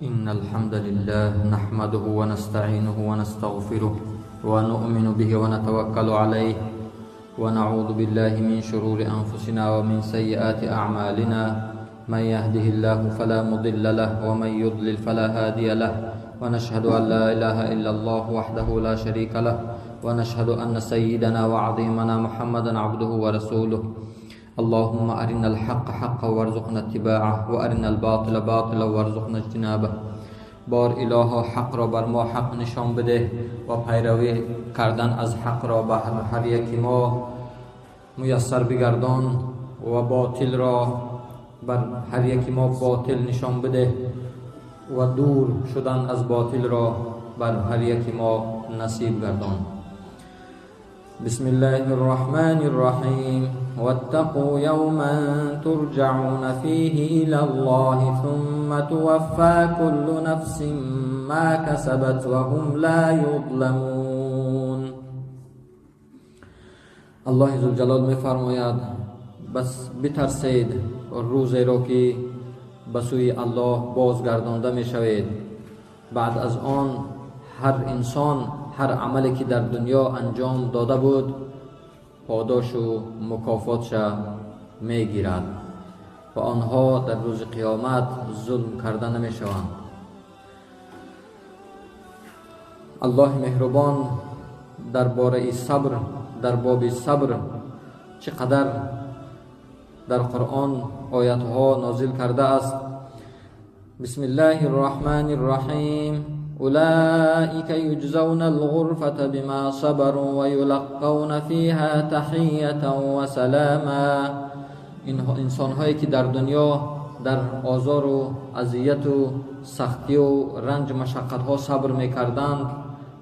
إن الحمد لله نحمده ونستعينه ونستغفره ونؤمن به ونتوكل عليه ونعوذ بالله من شرور أنفسنا ومن سيئات أعمالنا من يهده الله فلا مضل له ومن يضلل فلا هادي له ونشهد أن لا إله إلا الله وحده لا شريك له ونشهد أن سيدنا وعظيمنا محمدا عبده ورسوله. اللهم أرنا الحق حقا وارزقنا اتباعه وأرنا الباطل باطلا وارزقنا اجتنابه. بار الها حق را بر ما حق نشان بده و پیروی کردن از حق را به هر یک ما میسر بگردان و باطل را بر هر یک ما باطل نشان بده و دور شدن از باطل را بر هر یک ما نصیب گردان. بسم الله الرحمن الرحیم. واتقوا یوما ترجعون فیه الی الله ثم توفی کل نفس ما کسبت وهم لا یظلمون. الله ذوالجلال میفرماید بس بترسید روزی را که به سوی الله بازگردانده میشوید. بعد از آن هر انسان هر عملی که در دنیا انجام داده بود پاداش و مکافاتش میگیرد و آنها در روز قیامت ظلم کرده نمیشوند. الله مهربان درباره صبر، در باب صبر چقدر در قرآن آیت ها نازل کرده است. بسم الله الرحمن الرحیم. اولئک یجزون الغرفة بما صبروا ویلقون فیها تحیة وسلاما. این انسان هایی که در دنیا در آزار و اذیت و سختی و رنج و مشقت ها صبر میکردند،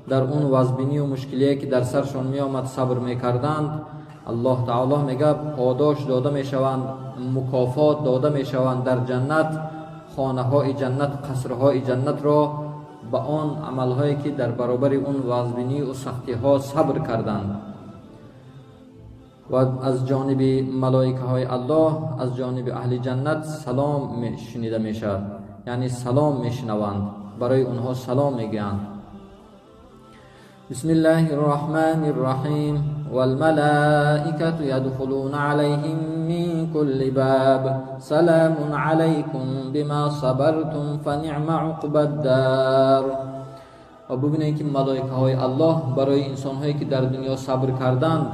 در اون وزبینی و مشکلی که در سرشان می آمد صبر میکردند، الله تعالی میگه پاداش داده میشوند، مکافات داده میشوند در جنت، خانه های جنت، قصرهای جنت را به آن عملهایی که در برابر اون وزبینی و سختی ها صبر کردند. و از جانب ملائکه های الله، از جانب اهل جنت سلام شنیده میشود، یعنی سلام میشنوند، برای اونها سلام میگویند. بسم الله الرحمن الرحیم. والملائکة یدخلون علیهم من كل باب سلام علیکم بما صبرتم فنعم عقبى الدار. و ببینید که ملائکه های الله برای انسان هایی که در دنیا صبر کردند،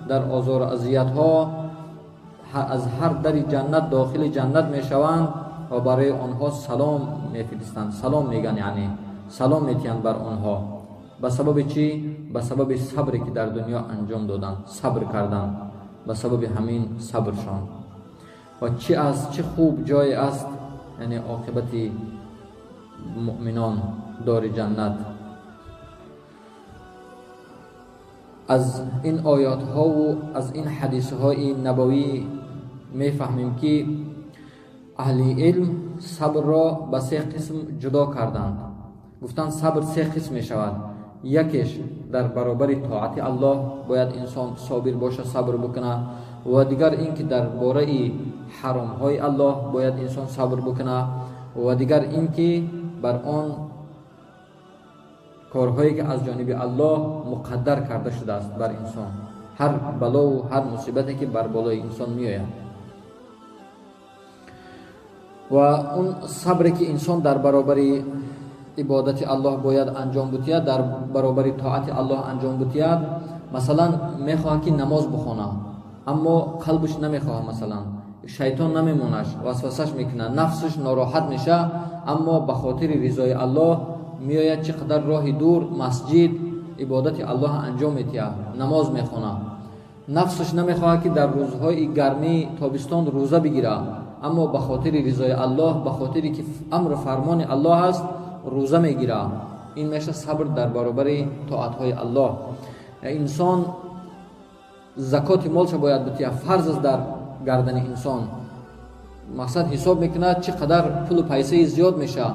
در آزار و اذیت ها از هر در جنت داخل جنت میشوند و برای آنها سلام میفرستند، سلام میگن، یعنی سلام میتیند بر آنها. به سبب چی؟ به سبب صبری که در دنیا انجام دادند، صبر کردند، به سبب همین صبرشان. و چی است، چه خوب جای است، یعنی عاقبت مؤمنان دار جنت. از این آیات ها و از این حدیث های نبوی میفهمیم که اهل علم صبر را به سه قسم جدا کردند. گفتند صبر سه قسم می شود. یکیش در برابر طاعت الله باید انسان صابر باشه، صبر بکنه، و دیگر اینکه در باره حرام های الله باید انسان صبر بکنه، و دیگر اینکه بر آن کارهایی که از جانب الله مقدر کرده شده است بر انسان، هر بلا و هر مصیبتی که بر بالای انسان می آید. و اون صبری که انسان در برابر عبادت الله باید انجام بدهد، در برابر طاعت الله انجام بدهد. مثلا میخواهد که نماز بخونه، اما قلبش نمیخواهد، مثلا شیطان نمیمونش، وسوسش میکنه، نفسش ناراحت میشه، اما به خاطر رضای الله میآید چقدر راه دور مسجد عبادت الله انجام میدهد، نماز میخونه. نفسش نمیخواهد که در روزهای گرمی تابستان روزه بگیره، اما به خاطر رضای الله، به خاطر که امر فرمان الله است، روزه میگیره. این میشه صبر در برابر طاعت های الله. انسان زکات مالش باید بتیه، فرض است در گردن انسان. مقصد حساب میکنه چقدر پول و پیسه زیاد میشه،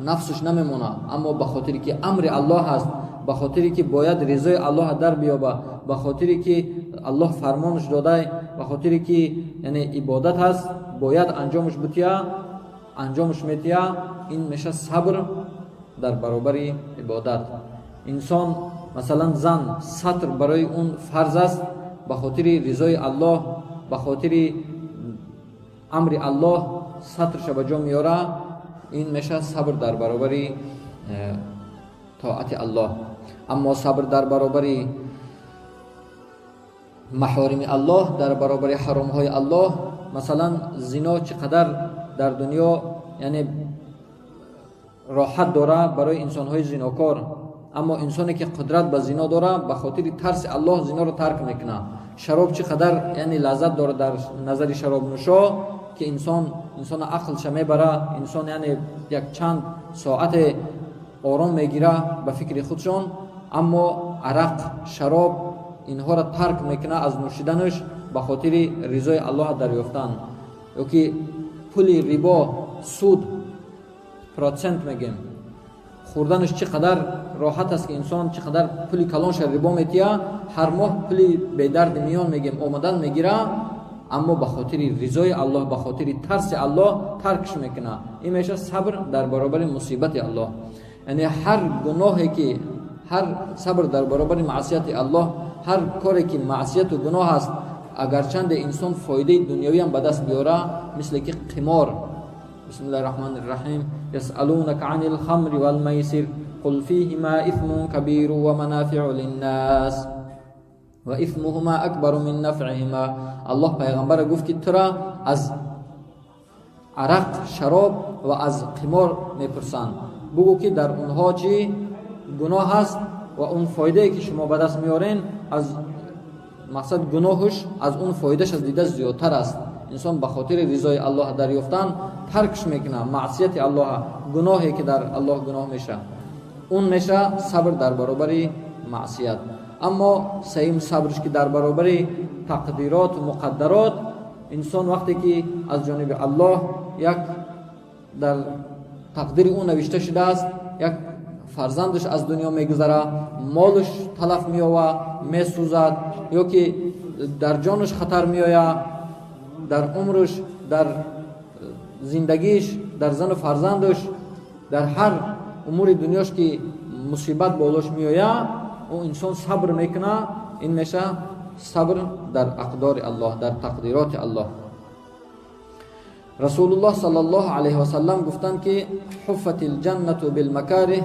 نفسش نمیمونه، اما به خاطر که امر الله است، به خاطر که باید رضای الله در بیابه، به خاطر که الله فرمانش داده، به خاطر که یعنی عبادت هست، باید انجامش بتیه، анҷомш метия, ин меша сабр дар баробари ибодат. Инсон, масалан, зан сатр барои он фарз аст, ба хотири ризои Аллоҳ, ба хотири амри Аллоҳ сатрша ба ҷо меёра, ин меша сабр дар баробари тоати Аллоҳ. Аммо сабр дар баробари маҳорими Аллоҳ, дар баробари ҳаромҳои Аллоҳ, масалан, зино чӣ қадар дар дунё, яъне, роҳат дора барои инсонҳои зинокор, аммо инсоне ки қудрат ба зино дора, ба хотири тарси Аллоҳ зиноро тарк мекунад. Шароб чӣ қадар, яъне, лаззат дора дар назари шаробнӯшо, ки инсона ақлша мебара, инсон, яъне, як чанд соате ором мегира ба фикри худшон, аммо арақ, шароб инҳоро тарк мекунад аз нӯшиданаш ба хотири ризои Аллоҳ дарёфтан. Ё ки пули рибо, суд, процент мегем, хӯрданаш чӣ қадар роҳат аст, ки инсон чӣ қадар пули калонша рибо метия, ҳар моҳ пули бедарди миён мегем омадан мегира, аммо ба хотири ризои Аллоҳ, ба хотири тарси Аллоҳ таркш мекунад. Ин мешавад сабр дар баробари мусибати Аллоҳ. Яъне, ҳар гуноҳе ки, ҳар сабр дар баробари маъсияти Аллоҳ, ҳар коре ки маъсияту гуноҳ аст, агарчанде инсон фоидаи дунявиам ба даст биёра, мисле ки қимор. بسم الله الرحمن الرحيم. يسألونك عن الخمر والميسر قل فيهما إثم كبير ومنافع للناس وإثمهما أكبر من نفعهما. Аллоҳ пайғамбара гуфт, ки тура аз арақ, шароб ва аз қимор мепурсанд, бугӯ, ки дар онҳо чӣ гуноҳ аст ва он фоидае ки шумо ба даст меорен, аз мақсад гуноҳуш аз он фоидаш аз дида зиёдтар аст. Инсон ба хотири ризои Аллоҳ дарёфтан таркш мекунад маъсияти Аллоҳ, гуноҳе ки дар Аллоҳ гуноҳ меша, он меша сабр дар баробари маъсият. Аммо сеюм сабрш, ки дар баробари тақдироту муқаддарот, инсон вақте ки аз ҷониби Аллоҳ як дар тақдири ӯ навишта шудааст, як фарзандаш аз дунё мегузара, молаш талаф меёва, месӯзад, ё ки дар ҷонаш хатар меояд, дар умраш, дар зиндагиш, дар зану фарзандаш, дар ҳар умури дунёш ки мусибат болош меояд, ӯ инсон сабр мекунад, ин меша сабр дар ақдори Аллоҳ, дар тақдироти Аллоҳ. Расулуллоҳ саллаллоҳу алайҳи васаллам гуфтанд, ки حفت الجنة بالمكاره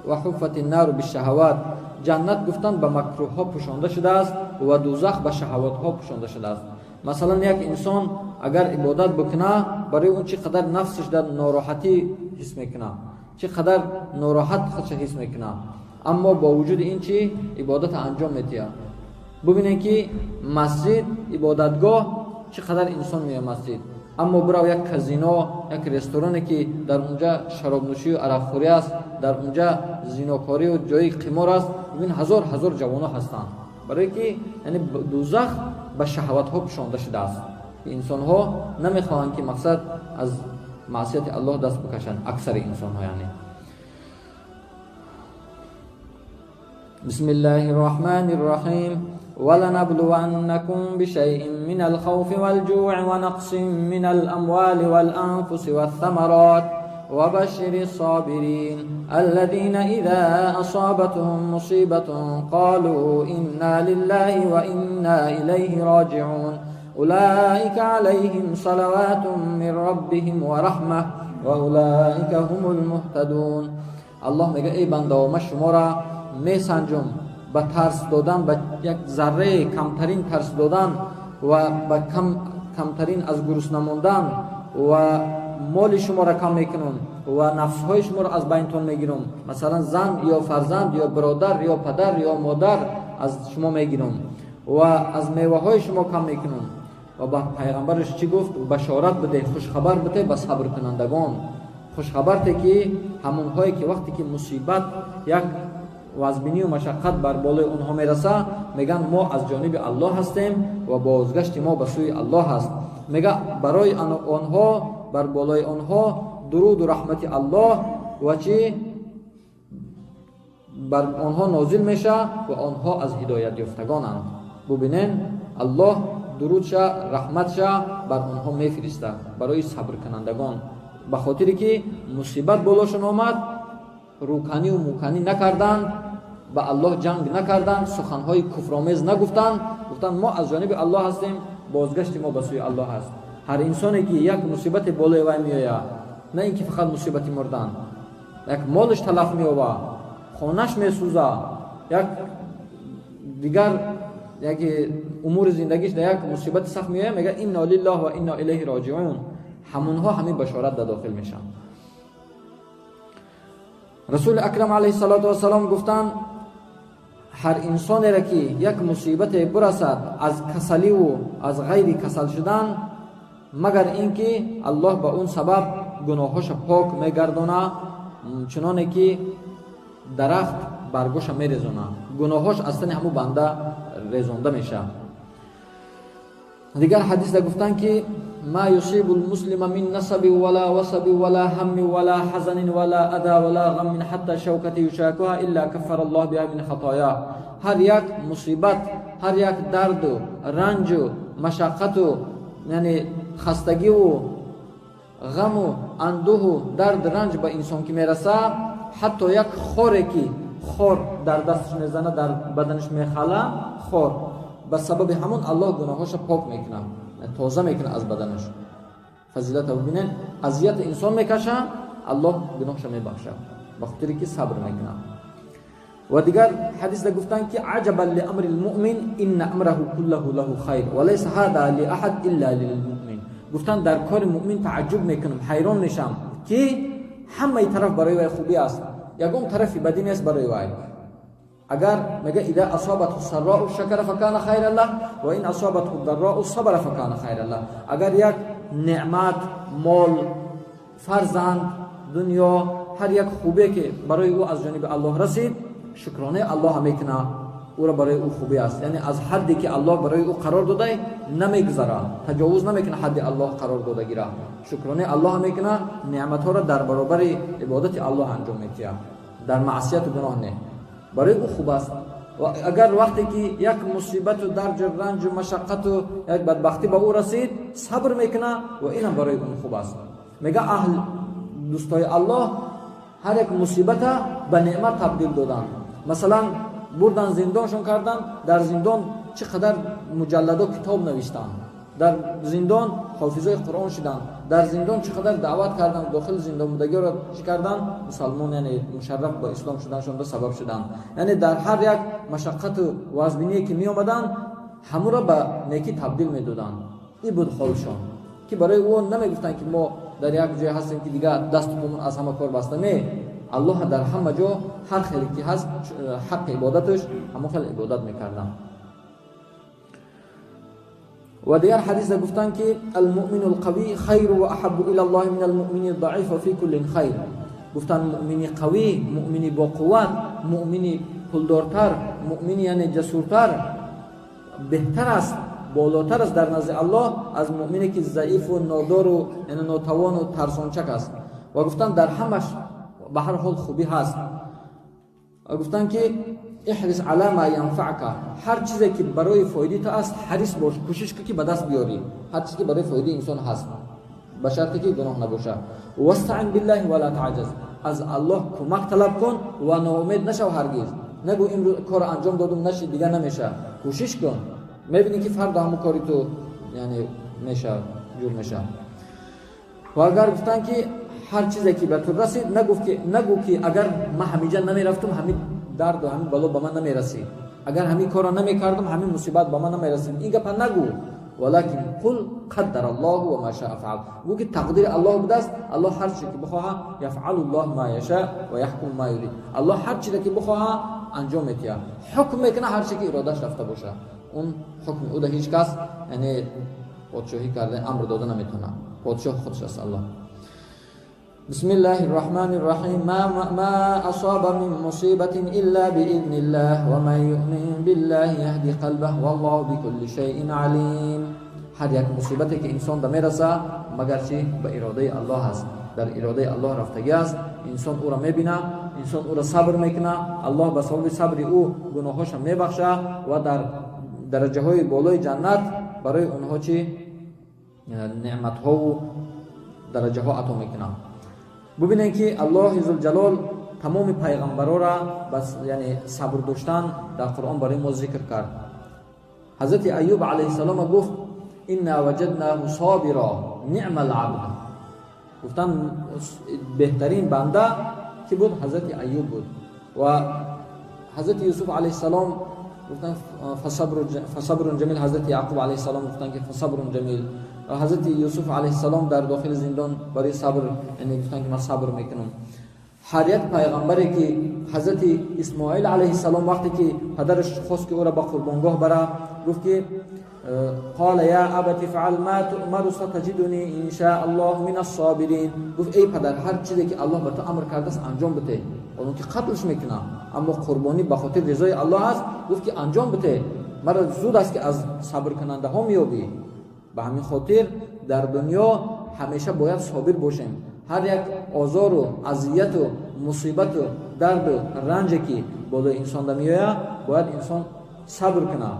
وحفت النار بالشهوات. Ҷаннат, гуфтанд, ба макрӯҳҳо пӯшонда шудааст ва дузах ба шаҳаватҳо пӯшонда шудааст. Масалан, як инсон агар ибодат бикуна, барои он чӣ қадар нафсаш дар нороҳатӣ ҳис мекунад, чӣ қадар нороҳат худша ҳис мекунад, аммо бо вуҷуди ин чӣ ибодата анҷом медиҳад. Бубинед, ки масҷид, ибодатгоҳ, чӣ қадар инсон меояд масҷид, аммо бирав як казино, як ресторане, ки дар унҷа шаробнӯшию арақхӯрӣ аст, дар унҷа зинокорию ҷои қимор аст, бибин, ҳазор ҳазор ҷавоно ҳастанд. Барое ки, яъне, дузах ба шаҳватҳо пӯшонда шудааст, инсонҳо намехоҳанд, ки мақсад аз маъсияти Аллоҳ даст бикашанд, аксари инсонҳо, яъне. بسم الله الرحمن الرحيم. ولنبلونكم بشيء من الخوف والجوع ونقص من الأموال والأنفس والثمرات وبشر الصابرين الذين إذا أصابتهم مصيبة قالوا إنا لله وإنا إليه راجعون أولئك عليهم صلوات من ربهم ورحمة وأولئك هم المهتدون. Аллоҳ мега: эй бандао, ман шуморо месанҷум ба тарс додан, ба як зарраи камтарин тарс додан ва ба камтарин аз гурусна мондан, ва моли шуморо кам мекунам ва нафсҳои шуморо аз байнтон мегирам, масалан, зан ё фарзанд ё биродар ё падар ё модар аз шумо мегирам ва аз меваҳои шумо кам мекунам. Ва ба пайғамбараш чӣ гуфт? Башорат бидеҳ, хушхабар бидеҳ ба сабркунандагон, хушхабар те, ки ҳамонҳое ки вақте ки мусибат, як вазбинию машаққат бар болои онҳо мераса, мегӯянд: мо аз ҷониби Аллоҳ ҳастем ва бозгашти мо ба сӯи Аллоҳ аст. Мега, барои онҳо, бар болои онҳо дуруду раҳмати Аллоҳ ва чӣ бар онҳо нозил меша ва онҳо аз ҳидоятёфтагонанд. Бубинен, Аллоҳ дурудша, раҳматша бар онҳо мефириста барои сабркунандагон. Ба хотире ки мусибат болошон омад, рӯканию муканӣ накарданд, ба Аллоҳ ҷанг накарданд, суханҳои куфромез нагуфтанд. Гуфтанд мо аз ҷониби Аллоҳ ҳастем, бозгашти мо ба сӯи Аллоҳ аст. Ҳар инсоне ки як мусибате болои вай меояд, на ин ки фақат мусибати мурдан, як молаш талаф меёбад, хонаш месӯзад, як дигар яке умури зиндагиш дар як мусибати сахт меояд, мегӯяд инна лиллаҳ ва инна илайҳи роҷиун. Ҳамонҳо ҳамин башорат дар дохил мешаванд. Расули акрам алайҳи салоту вассалом гуфтанд ҳар инсонеро ки як мусибате бирасад аз касаливу аз ғайри касал шудан, магар ин ки Аллоҳ ба он сабаб гуноҳҳоша пок мегардона, чуноне ки дарахт баргоша мерезона, гуноҳҳош аз тани ҳамун банда резонда мешавад. Дигар ҳадисда гуфтанд ки ма юсибу лмуслима мин насаби вала васаби вала ҳамми вала ҳазанин вала ада вала ғаммин ҳатта шавкати юшакуҳа илла каффара Аллоҳ биҳа мин хатояҳ. Ҳар як мусибат, ҳар як дарду ранҷу машаққату яъне хастагиву ғаму андӯҳу дард ранҷ ба инсон ки мераса, ҳатто як хоре ки хор дар дасташ мезана, дар баданаш мехала, хор ба сабаби ҳамон Аллоҳ гуноҳҳоша пок мекунад, тоза мекунад аз баданаш. Фазилата бибинед, азияти инсон мекаша, Аллоҳ гуноҳша мебахшад ба хотире ки сабр мекунад. Ва дигар ҳадисда гуфтанд ки аҷабан лиамри лмуъмин инна амраҳу куллаҳу лаҳу хайр ва лайса ҳада лиаҳад илла лилмуъмин. Гуфтанд дар кори муъмин тааҷҷуб мекунам, ҳайрон мешавам ки ҳамаи тараф барои вай хубӣ аст, ягон тарафи бадӣ нест барои вай. Агар мега ида асобатҳу сарроу шакара факана хайран лаҳ ва ин асобатҳу дарроу сабара факана хайран лаҳ. Агар як неъмат, мол, фарзанд, дунё, ҳар як хубе ки барои ӯ аз ҷониби Аллоҳ расид, шукронаи Аллоҳа мекунад, ӯро барои ӯ хубӣ аст. Яъне аз ҳадде ки Аллоҳ барои ӯ қарор додай намегузара, таҷовуз намекунад ҳадди Аллоҳ қарор додагира, шукронаи Аллоҳа мекунад, неъматҳоро дар баробари ибодати Аллоҳ анҷом медиҳад, дар маъсияту гуноҳ не, барои ӯ хуб аст. Ва агар вақте ки як мусибату дарҷу ранҷу машаққату як бадбахтӣ ба ӯ расид, сабр мекунад ва инам барои ӯ хуб аст. Мега аҳл дӯстои Аллоҳ ҳар як мусибата ба неъмат табдил доданд. Масалан, бурдан зиндоншон карданд, дар зиндон чӣ қадар муҷалладо китоб навиштанд, дар зиндон ҳофизои Қуръон шуданд, дар зиндон чӣ қадар даъват карданд, дохили зиндон будагиро чӣ карданд, мусалмон, яъне мушарраф ба ислом шуданшонда сабаб шуданд. Яъне дар ҳар як машаққату вазбиние ки меомаданд, ҳамуро ба некӣ табдил медоданд. Ин буд ҳолшон ки барои ӯ намегуфтанд ки мо дар як ҷое ҳастем ки дигар дасту помон аз ҳама кор баста. Не, Аллоҳ дар ҳама ҷо ҳар хеле ки ҳаст ҳаққи ибодаташ, ҳамон хел ибодат мекарданд. Ва дигар ҳадиса гуфтанд ки алмуъмину лқавӣ хайру ва аҳаббу ила Аллоҳи мин алмуъмини даиф ва фи куллин хайр. Гуфтанд муъмини қавӣ, муъмини боқувват, муъмини пулдортар, муъмини яъне ҷасуртар беҳтар аст, болотар аст дар назди Аллоҳ аз муъмине ки заифу нодору яъне нотавону тарсончак аст. Ва гуфтанд дар ҳамаш ба ҳар ҳол хубӣ ҳаст. Ва гуфтанд ки иҳрис ала ма янфаъка, ҳар чизе ки барои фоидаи ту аст ҳарис бош, кӯшиш кун ки ба даст биёрӣ ҳар чизе ки барои фоидаи инсон ҳаст, ба шарте ки гуноҳ набошад. Вастаин биллаҳи вала таъҷаз, аз Аллоҳ кӯмак талаб кун ва ноумед нашав ҳаргиз. Нагӯ имрӯз кор анҷом додум, нашид, дигар намешавад. Кӯшиш кун, мебинӣ ки фардо ҳамун кори ту яъне мешавад, ҷур мешавад. Ва агар гуфтанд ки ҳар чизе ки ба ту расид, нагӯ ки агар ман ҳамиҷа намерафтум, ҳамин дарду ҳамин бало ба ман намерасид, агар ҳамин корро намекардам, ҳамин мусибат ба ман намерасид. Ин гапа нагӯ. Валакин қул қаддара Аллоҳу ва ма шаа фаал, гӯ ки тақдири Аллоҳ будааст, Аллоҳ ҳар чизе ки бихоҳа, яфъалу Ллоҳ ма яша ва яҳкуму ма юрид, Аллоҳ ҳар чизе ки бихоҳа анҷом медиҳад, ҳукм мекунад ҳар чизе ки иродаш рафта бошад. Он ҳукми ӯ да ҳеҷ кас яъне подшоҳӣ карда амр дода наметавонад, подшоҳ худаш аст Аллоҳ. بسم الله الرحمن الرحيم. ما أصاب من مصيبة إلا بإذن الله ومن يؤمن بالله يهدي قلبه والله بكل شيء عليم. ҳар як мусибате ки инсон да мераса, магар чи ба иродаи Аллоҳ аст, дар иродаи Аллоҳ рафтагӣ аст. Инсон ӯро мебина, инсон ӯро сабр мекуна, Аллоҳ ба сабаби сабри ӯ гуноҳҳоша мебахша ва дар дараҷаҳои болои ҷаннат барои онҳо чи неъматҳову дараҷаҳо ато мекунад. Бубинед ки Аллоҳи Зулҷалол тамоми пайғамбарора яъне сабр доштан дар Қуръон барои мо зикр кард. Ҳазрати Аюб алайҳиссалома гуфт: инна ваҷаднаҳу собира ниъма алабд. Гуфтан беҳтарин банда ки буд? Ҳазрати Аюб буд. Ва ҳазрати Юсуф алайҳиссалом гуфтан фасабрун ҷамил. Ҳазрати Яъқуб алайҳиссалом гуфтан ки фасабрун ҷамил. Ҳазрати Юсуф алайҳиссалом дар дохили зиндон барои сабр, яъне гуфтан ки ман сабр мекунам. Ҳар як пайғамбаре ки ҳазрати Исмоил алайҳиссалом вақте ки падараш хост ки ӯро ба қурбонгоҳ бара, гуфт ки قال يا أبت افعل ما تؤمر ستجدني إن شاء الله من الصابرين. گفت ای پدر، هر چیزی که الله به تو امر کرده است انجام بده. اون که قتلش میکنه، اما قربانی به خاطر رضای الله است. گفت که انجام بده، مرا زود است که از صبر کننده ها میابی. به همین خاطر در دنیا همیشه باید صابر باشیم. هر یک آزار و اذیت و مصیبت و درد و رنج که بالای انسان میآید، باید انسان صبر کنه.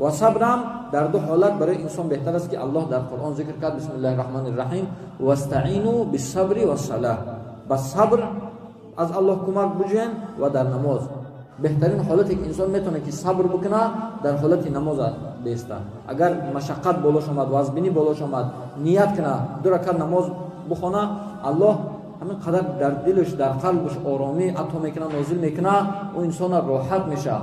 و صبرم در دو حالت برای انسان بهتر است که الله در قرآن ذکر کرد: بسم الله الرحمن الرحیم واستعینوا بالصبر والصلاه. با صبر از الله کمک بجوین و در نماز. بهترین حالتی که انسان میتونه که صبر بکنه در حالت نماز بیسته. اگر مشقت بالاش آمد، وزبینی بالاش آمد، نیت کنه دو رکعت نماز بخونه، الله همین قدر در دلش، در قلبش آرامی عطا میکنه، نازل میکنه، و انسان راحت میشه.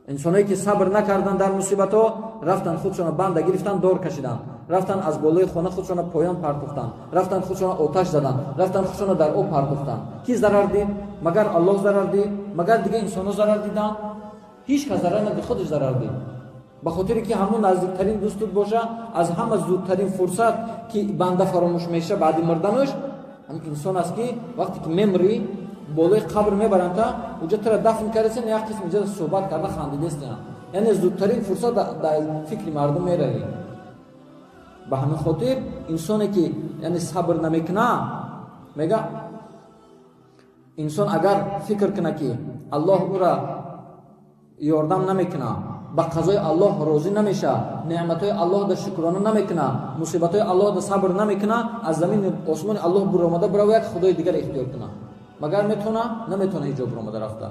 انسانایی که صبر نکردن در مصیبت ها، رفتن خودشون بند گرفتن، دور کشیدن، رفتن از بالای خانه خودشون پایان پرتوختن، رفتن خودشون آتش زدن، رفتن خودشون در آب پرتوختن. کی ضرر دید؟ مگر الله ضرر دید؟ مگر دیگه انسان ها ضرر دیدن؟ هیچ کس ضرر ندید، خودش ضرر دید. به خاطر که همون نزدیکترین دوستت باشه، از همه زودترین فرصت که بنده فراموش میشه بعد مردنش هم انسان است که وقتی که میمری بالای قبر میبرند تا اونجا تو را دفن کردن، یک قسم اینجا صحبت کرده خندیدستن، یعنی زودترین فرصت در فکر مردم میروی. به همین خاطر انسانی که یعنی صبر نمیکنه، میگه انسان اگر فکر کنه که الله او را یاردم نمیکنه، به قضای الله راضی نمیشه، نعمتهای الله در شکرانه نمیکنه، مصیبتهای الله در صبر نمیکنه، از زمین آسمان الله برآمده برای یک خدای دیگر اختیار کنه، مگر میتونه؟ نمیتونه. هیچ جا برآمده رفته.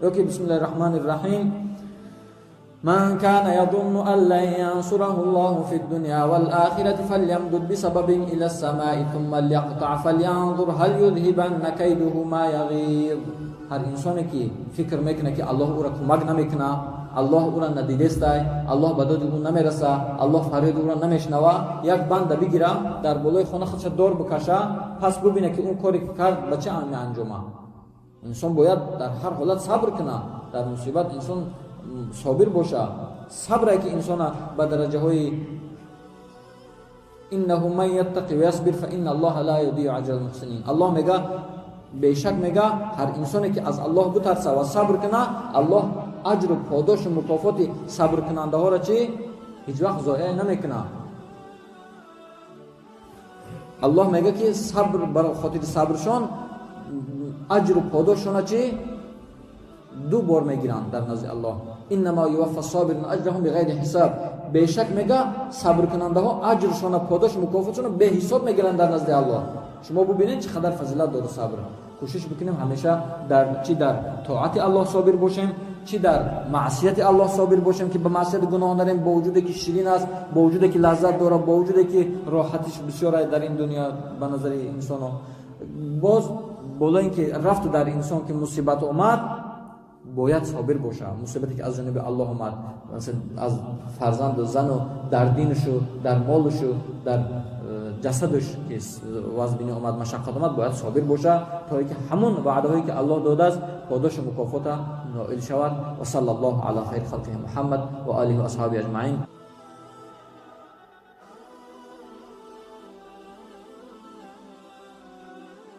یا که بسم الله الرحمن الرحیم من كان يظن أن لن ينصره الله في الدنيا والآخرة فليمدد بسبب إلى السماء ثم ليقطع فلينظر هل يذهبن كيده ما يغيظ. هر انسانی که فکر میکنه که الله او را کمک نمیکنه، الله او را ندیدسته، الله به داد او نمیرسه، الله فریاد او را نمیشنوه، یک بند بگیره در بالای خانه خودش دور بکشه، پس ببینه که اون کاری که کرد به چه انجامه. انسان باید در هر حالت صبر کنه، در مصیبت انسان صابر باشه. صبر که انسان به درجه های انه من یتقی و یصبر فان الله لا یضیع اجر المحسنین. الله میگه، بیشک میگه هر انسانی که از الله بترسه و صبر کنه، الله اجر و پاداش و مکافات صبر کننده ها را چی هیچ وقت ضایع نمیکنه. الله میگه که صبر برای خاطر صبرشان اجر و پاداششان چی دو بار میگیرن در نزد الله. انما یوفى الصابرون اجرهم بغیر حساب. بیشک میگه صبر کننده ها اجرشان، پاداش، مکافاتشون به حساب میگیرن در نزد الله. شما ببینید چقدر فضیلت داره صبر. کوشش بکنیم همیشه در چی در طاعت الله صابر باشیم، چی در معصیت الله صابر باشیم که به معصیت گناه نریم، با وجودی که شیرین است، با وجودی که لذت داره، با وجودی که راحتش بسیار در این دنیا به نظر انسان. باز بالا اینکه رفت در انسان که مصیبت اومد باید صابر باشه. مصیبتی که از جانب الله اومد، مثلا از فرزند و زن و در دینش و در مالش و در جسدش که وزبینی اومد، مشقت اومد، باید صابر باشه تا اینکه همون وعده هایی که الله داده است پاداش مکافات نائل شود. و صلی الله علی خیر خلقه محمد و آله و اصحابه اجمعین.